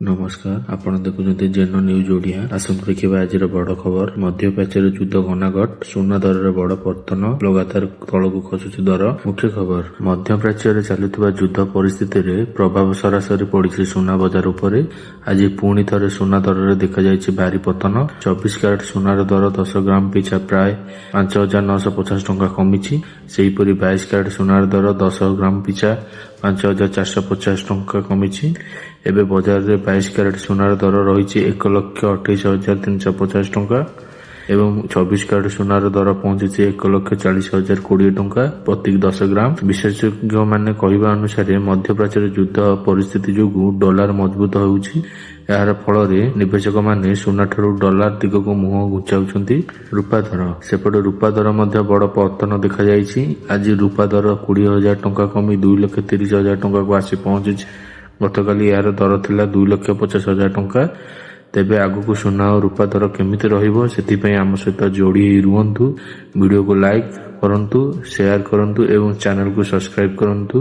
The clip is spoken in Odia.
ନମସ୍କାର, ଆପଣ ଦେଖୁଛନ୍ତି ଜେନ ନ୍ୟୁଜ୍ ଓଡ଼ିଆ। ଆସନ୍ତୁ ଦେଖିବା ଆଜିର ବଡ଼ ଖବର। ମଧ୍ୟପ୍ରାଚ୍ୟରେ ଯୁଦ୍ଧ ଘନାଘଟ, ସୁନା ଦରରେ ବଡ଼ ପତନ, ଲଗାତାର ତଳକୁ ଖସୁଛି ଦର। ମୁଖ୍ୟ ଖବର, ମଧ୍ୟପ୍ରାଚ୍ୟରେ ଚାଲୁଥିବା ଯୁଦ୍ଧ ପରିସ୍ଥିତିରେ ପ୍ରଭାବ ସରାସରି ପଡ଼ିଛି ସୁନା ବଜାର ଉପରେ। ଆଜି ପୁଣି ଥରେ ସୁନା ଦରରେ ଦେଖାଯାଇଛି ଭାରି ପତନ। 24 କ୍ୟାରେଟ ସୁନାର ଦର 10 ଗ୍ରାମ ପିଛା ପ୍ରାୟ 5950 ଟଙ୍କା କମିଛି। ସେହିପରି 22 କ୍ୟାରେଟ ସୁନାର ଦର 10 ଗ୍ରାମ ପିଛା 5450 ଟଙ୍କା କମିଛି। ଏବେ ବଜାରରେ 22 କ୍ୟାରେଟ ସୁନାର ଦର ରହିଛି 1,28,350 ଟଙ୍କା ଏବଂ 24 କ୍ୟାରେଟ ସୁନାର ଦର ପହଞ୍ଚିଛି 1,40,020 ଟଙ୍କା ପ୍ରତି 10 ଗ୍ରାମ। ବିଶେଷଜ୍ଞମାନେ କହିବା ଅନୁସାରେ, ମଧ୍ୟପ୍ରାଚ୍ୟରେ ଯୁଦ୍ଧ ପରିସ୍ଥିତି ଯୋଗୁଁ ଡଲାର ମଜବୁତ ହେଉଛି। ଏହାର ଫଳରେ ନିବେଶକମାନେ ସୁନାଠାରୁ ଡଲାର ଦିଗକୁ ମୁହଁ ଘୁଞ୍ଚାଉଛନ୍ତି। ରୂପା ଦର, ସେପଟେ ରୂପା ଦର ମଧ୍ୟ ବଡ଼ ପତନ ଦେଖାଯାଇଛି। ଆଜି ରୂପା ଦର 20,000 ଟଙ୍କା କମି 2,30,000 ଟଙ୍କାକୁ ଆସି ପହଞ୍ଚିଛି। ଗତକାଲି ଏହାର ଦର ଥିଲା 2,50,000 ଟଙ୍କା। ତେବେ ଆଗକୁ ସୁନା ଓ ରୂପା ଦର କେମିତି ରହିବ, ସେଥିପାଇଁ ଆମ ସହିତ ଯୋଡ଼ି ହେଇ ରୁହନ୍ତୁ। ଭିଡ଼ିଓକୁ ଲାଇକ୍ କରନ୍ତୁ, ସେୟାର କରନ୍ତୁ ଏବଂ ଚ୍ୟାନେଲକୁ ସବସ୍କ୍ରାଇବ କରନ୍ତୁ।